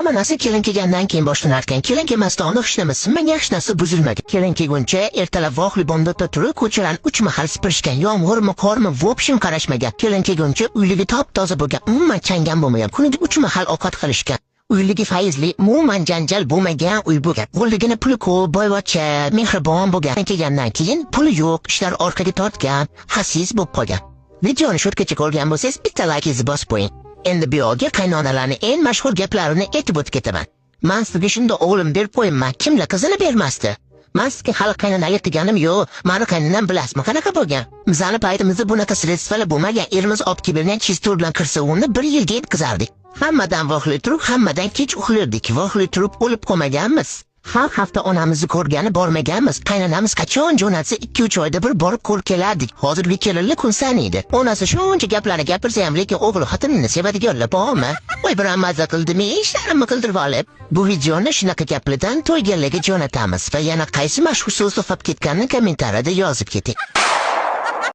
Hamma narsa kelin kelgandan keyin boshlanar ekan. Kelin kelmasdan oldin hech nima sinmagan, hech narsa buzilmagan. Kelin kelguncha ertalab vaqtli bomdodda turib, ko'chalarni uch mahal sipirishgan. Yomg'irmi, qormi, в общем qarashmagan. Kelin kelguncha uyligi top-toza bo'lgan, umuman changan bo'lmagan. Kuniga uch mahal ovqat qilishgan. Uyligi fayzli, umuman janjal bo'lmagan uy bo'lgan. Qo'lligini puli ko'p, boyvachcha, mehribon bo'lgan. Kelgandan keyin puli yo'q, ishlar orqaga tortgan, xasis bo'lib qolgan. Videoni shu yergacha ko'rgan bo'lsangiz, bitta laykingizni bosib qo'ying. Endi bu yoqga qaynonalarning eng mashhur gaplarini aytib o'tib ketaman. "Man sizga shunda o'g'lim berib qo'yinman, kimlar qizini bermasdi? Man sizga hali qaynonalik qilganim yo'q. Mani qaynonam bilasizmi qanaqa bo'lgan? Bizani paytimizda bunaqa средство lar bo'lmagan. Erimiz olib kelib bergan чистюль bilan kir suvini bir yilga yetkazardik. Hammadan vaqtli turib, hammadan kech uxlardik. Vaqtli turib o'lib qolmaganmiz. Har hafta onamizni ko'rgani bormaganmiz. Qaynonamiz qachon jo'natsa, 2-3 oyda bir borib ko'rib kelardik. Hozirgi kelinlar kun saniydi. Onasi shuncha gaplarni gapirsa ham, lekin o'g'li xotinini sevadiganlar bormi? Voy, bir mazza qildimi, ishlarimni qildirib olib." Bu videoni shunaqa gaplardan to'yganlarga jo'natamiz va yana qaysi mashhur so'z topib ketganini kommentariyada yozib keting.